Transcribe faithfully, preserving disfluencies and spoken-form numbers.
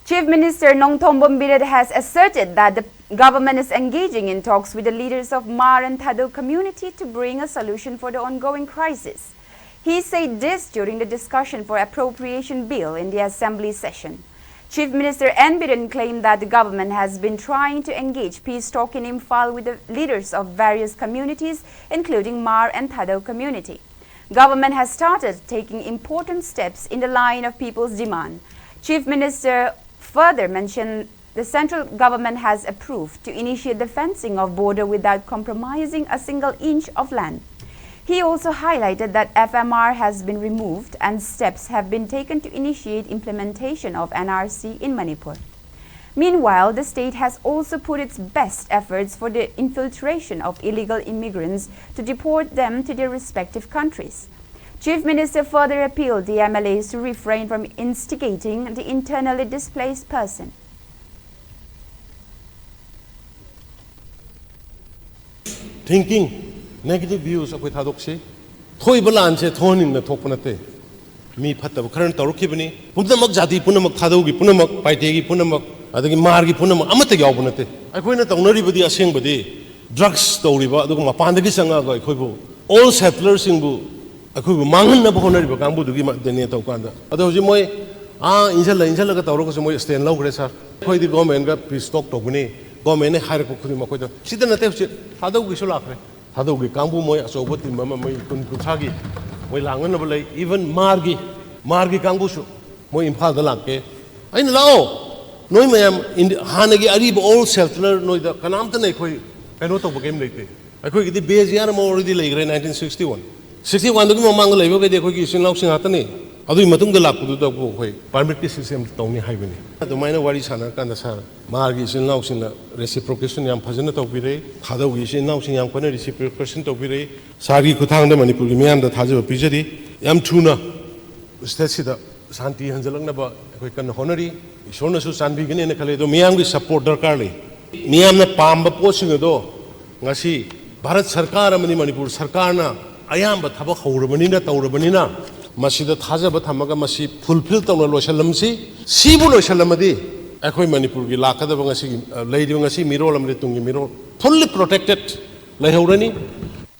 Chief Minister Nongthombam Biren has asserted that the government is engaging in talks with the leaders of Hmar and Thadou community to bring a solution for the ongoing crisis. He said this during the discussion for appropriation bill in the assembly session. Chief Minister N Biren claimed that the government has been trying to engage peace talk in Imphal with the leaders of various communities, including Hmar and Thadou community. Government has started taking important steps in the line of people's demand. Chief Minister further mentioned the central government has approved to initiate the fencing of border without compromising a single inch of land. He also highlighted that F M R has been removed and steps have been taken to initiate implementation of N R C in Manipur. Meanwhile, the state has also put its best efforts for the infiltration of illegal immigrants to deport them to their respective countries. Chief Minister further appealed the M L As to refrain from instigating the internally displaced person. Thinking, negative views ꯑꯩꯈꯣꯏ ꯊꯥꯗꯣꯛꯁꯤ꯫ ꯊꯣꯛꯏꯕ ꯂꯥꯟꯁꯦ ꯊꯣꯛꯍꯟꯅꯤꯡꯅ ꯊꯣꯛꯄ ꯅꯠꯇꯦ꯫ ꯃꯤ ꯐꯠꯇꯕ ꯈꯔꯅ ꯇꯧꯔꯛꯈꯤꯕꯅꯤ꯫ ꯄꯨꯝꯅꯃꯛ, ꯖꯥꯇꯤ ꯄꯨꯝꯅꯃꯛ, ꯊꯥꯗꯧꯒꯤ ꯄꯨꯝꯅꯃꯛ, ꯄꯥꯏꯇꯦꯒꯤ ꯄꯨꯝꯅꯃꯛ, ꯑꯗꯒꯤ ꯃꯥꯔꯒꯤ ꯄꯨꯝꯅꯃꯛ ꯑꯃꯠꯇ ꯌꯥꯎꯕ ꯅꯠꯇꯦ꯫ ꯑꯩꯈꯣꯏꯅ ꯇꯧꯅꯔꯤꯕꯗꯤ ꯑꯁꯦꯡꯕꯗꯤ drugs ꯇꯧꯔꯤꯕ, ꯑꯗꯨꯒ ꯃꯄꯥꯟꯗꯒꯤ ꯆꯪꯉꯛꯑꯒ ꯑꯩꯈꯣꯏꯕꯨ, all settlerꯁꯤꯡꯕꯨ ꯑꯩꯈꯣꯏꯕꯨ ꯃꯥꯡꯍꯟꯅꯕ ꯍꯣꯠꯅꯔꯤꯕ ꯀꯥꯡꯕꯨꯗꯨꯒꯤ ꯃ-, ꯗꯅꯦ ꯇꯧ ꯀꯥꯟꯗ꯫ ꯑꯗꯣ ꯍꯧꯖꯤꯛ ꯃꯣꯏ ꯑꯥ ꯏꯟꯁꯤꯜꯂ ꯏꯟꯁꯤꯜꯂꯒ ꯇꯧꯔꯒꯁꯨ ꯃꯣꯏ stand ꯂꯧꯈ꯭ꯔꯦ, sir꯫ ꯑꯩꯈꯣꯏꯗꯤ governmentꯒ peace talk ꯇꯧꯒꯅꯤ, governmentꯅ ꯍꯥꯏꯔꯛꯄ ꯈꯨꯗꯤꯡꯃꯛ ꯑꯩꯈꯣꯏꯗ꯫ ꯁꯤꯗ ꯅꯠꯇꯦ, ꯍꯧꯖꯤꯛ ꯊꯥꯗꯧꯒꯤꯁꯨ ꯂꯥꯛꯈ꯭ꯔꯦ꯫ ꯊꯥꯗꯧꯒꯤ ꯀꯥꯡꯕꯨ ꯃꯣꯏ ꯑꯆꯧꯕ team ꯑꯃ, ꯃꯣꯏ ꯀꯨꯟ ꯀꯨꯟꯊ꯭ꯔꯥꯒꯤ ꯃꯣꯏ ꯂꯥꯡꯅꯅꯕ ꯂꯩ꯫ Even ꯃꯥꯔꯒꯤ, ꯃꯥꯔꯒꯤ ꯀꯥꯡꯕꯨꯁꯨ ꯃꯣꯏ ꯏꯝꯐꯥꯜꯗ ꯂꯥꯛꯀꯦ꯫ ꯑꯩꯅ, "ꯂꯥꯛꯑꯣ, ꯅꯣꯏ ꯃꯌꯥꯝ ꯏꯟꯗꯤ-, ꯍꯥꯟꯅꯒꯤ ꯑꯔꯤꯕ old settler ꯅꯣꯏꯗ ꯀꯅꯥꯝꯇꯅ ꯑꯩꯈꯣꯏ ꯀꯩꯅꯣ ꯇꯧꯕ ꯀꯔꯤꯝ ꯂꯩꯇꯦ꯫ ꯑꯩꯈꯣꯏꯒꯤꯗꯤ base ꯌꯥꯔ ꯑꯃ already ꯂꯩꯈ꯭ꯔꯦ, nineteen sixty one꯫ Sixty oneꯗꯨꯒꯤ ꯃꯃꯥꯡꯗ ꯂꯩꯕꯈꯩꯗꯤ ꯑꯩꯈꯣꯏꯒꯤ ꯏꯆꯤꯟ ꯏꯅꯥꯎꯁꯤꯡ ꯉꯥꯛꯇꯅꯤ꯫ ꯑꯗꯨꯒꯤ ꯃꯇꯨꯡꯗ ꯂꯥꯛꯄꯗꯨꯗꯕꯨ ꯑꯩꯈꯣꯏ permitꯀꯤ system ꯇꯧꯅꯤ ꯍꯥꯏꯕꯅꯤ"꯫ ꯑꯗꯨꯃꯥꯏꯅ ꯋꯥꯔꯤ ꯁꯥꯟꯅꯔꯀꯥꯟꯗ, sir, ꯃꯥꯔꯒꯤ ꯏꯆꯤꯟ ꯏꯅꯥꯎꯁꯤꯡꯅ reciprocation ꯌꯥꯝ ꯐꯖꯅ ꯇꯧꯕꯤꯔꯦ, ꯊꯥꯗꯧꯒꯤ ꯏꯆꯤꯟ ꯏꯅꯥꯎꯁꯤꯡ ꯌꯥꯝ ꯀꯟꯅ reciprocation ꯇꯧꯕꯤꯔꯦ꯫ Sirꯒꯤ ꯈꯨꯠꯊꯥꯡꯗ ꯃꯅꯤꯄꯨꯔꯒꯤ ꯃꯤꯌꯥꯝꯗ ꯊꯥꯖꯕ ꯄꯤꯖꯔꯤ꯫ ꯌꯥꯝ ꯊꯨꯅ stateꯁꯤꯗ ꯁꯥꯟꯇꯤ ꯍꯟꯖꯤꯜꯂꯛꯅꯕ ꯑꯩꯈꯣꯏ ꯀꯟꯅ ꯍꯣꯠꯅꯔꯤ꯫ ꯏꯁꯣꯔꯅꯁꯨ ꯆꯥꯟꯕꯤꯒꯅꯦꯅ ꯈꯜꯂꯤ꯫ ꯑꯗꯣ ꯃꯤꯌꯥꯝꯒꯤ support ꯗꯔꯀꯥꯔ ꯂꯩ꯫ ꯃꯤꯌꯥꯝꯅ ꯄꯥꯝꯕ ꯄꯣꯠꯁꯤꯡ ꯑꯗꯣ ꯉꯁꯤ ꯚꯥꯔꯠ ꯁꯔꯀꯥꯔ ꯑꯃꯗꯤ ꯃꯅꯤꯄꯨꯔ ꯁꯔꯀꯥꯔꯅ ꯑꯌꯥꯝꯕ ꯊꯕꯛ ꯍꯧꯔꯕꯅꯤꯅ, ꯇꯧꯔꯕꯅꯤꯅ, ꯃꯁꯤꯗ ꯊꯥꯖꯕ ꯊꯝꯃꯒ ꯃꯁꯤ ꯐꯨꯜꯐꯤꯜ ꯇꯧꯅ ꯂꯣꯏꯁꯤꯜꯂꯝꯁꯤ꯫ ꯁꯤꯕꯨ ꯂꯣꯏꯁꯤꯜꯂꯝꯃꯗꯤ ꯑꯩꯈꯣꯏ ꯃꯅꯤꯄꯨꯔꯒꯤ ꯂꯥꯛꯀꯗꯕ ꯉꯁꯤꯒꯤ, ꯑ, ꯂꯩꯔꯤꯕ ꯉꯁꯤ ꯃꯤꯔꯣꯜ ꯑꯃꯗꯤ ꯇꯨꯡꯒꯤ ꯃꯤꯔꯣꯜ ꯐꯨꯜꯂꯤ ꯄ꯭ꯔꯣꯇꯦꯛꯇꯦꯠ ꯂꯩꯍꯧꯔꯅꯤ꯫